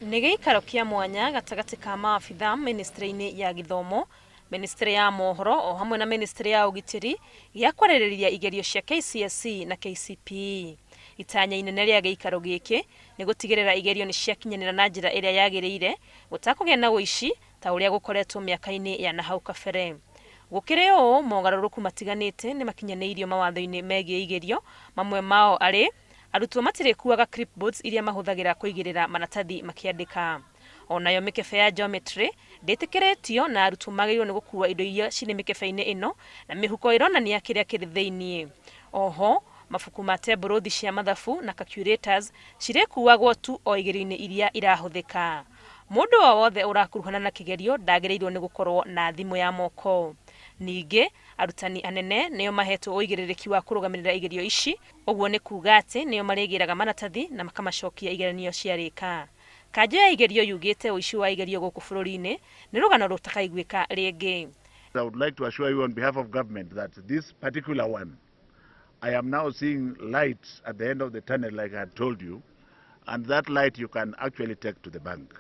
Nĩ gĩikaro kĩa mwanya gatagatĩ ka maabitha mĩnĩstrĩ-inĩ ya gĩthomo, mĩnĩstrĩ ya mohoro o hamwe na mĩnĩstrĩ ya ũgitĩri gĩa kwarĩrĩria igerio cia KCSE na KCPE. Itanya inene rĩa gĩikaro gĩkĩ nĩ gũtigĩrĩra igerio nĩ ciakinyanĩra na njĩra ĩrĩa yagĩrĩire gũtakũgĩa na ũici ta ũrĩa gũkoretwo mĩaka-inĩ ya nahau kabere. Gũkĩrĩ ũũ, mogarũrũku matiganĩte nĩ makinyanĩirio mawatho-inĩ megiĩ igerio, mamwe mao arĩ, arutwo matirĩkuaga clipboards iria mahũthagĩra kũigĩrĩra maratathi makĩandĩka. O nayo mĩkebe ya geometry ndĩtĩkĩrĩtio na arutwo magĩrĩirwo nĩ gũkua indo iria cirĩ mĩkebe-inĩ ĩno na mĩhuko ĩronania kĩrĩa kĩrĩ thĩinĩ. Oho, mabuku ma tebũrũthi cia mathabu na calculators cirĩkuagwo tu o igerio-inĩ iria irahũthĩka. Mũndũ o wothe ũrakuruhana na kĩgerio ndagĩrĩirwo nĩ gũkorwo na thimũ ya moko. Ningĩ, arutani anene nĩo mahetwo ũigĩrĩrĩki wa kũrũgamĩrĩra igerio ici, ũguo nĩ kuga atĩ nĩo marĩgĩraga maratathi na makamacokia igeranio ciarĩka. Kanjũ ya igerio yugĩte ũici wa igerio gũkũ bũrũri-inĩ nĩ rũgano rũtakaiguĩka rĩngĩ. I would like to assure you on behalf of government that this particular one, I am now seeing light at the end of the tunnel, like I had told you, and that light you can actually take to the bank.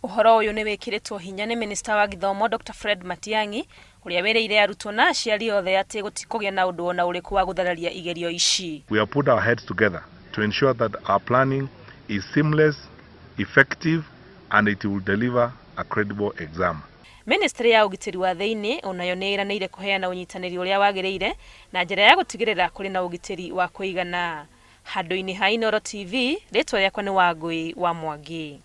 Ũhoro ũyũ nĩ wĩkĩrĩtwo hinya nĩ minista wa gĩthomo Dr. Fred Matiang'i ũrĩa wĩrĩire arutwo na aciari othe atĩ gũtikũgĩa na ũndũ ona ũrĩkũ wa gũthararia igerio ici. We have put our heads together to ensure that our planning is seamless, effective, and it will deliver a credible exam. Ministry ya ũgitĩri wa thĩinĩ onayo nĩ ĩranĩire kũheana ũnyitanĩri ũrĩa wagĩrĩire na njĩra ya gũtigĩrĩra kũrĩ na ũgitĩri wa kũigana. Handũ-inĩ ha Inooro TV, rĩtwa rĩakwa nĩ Wangũi wa Mwangi.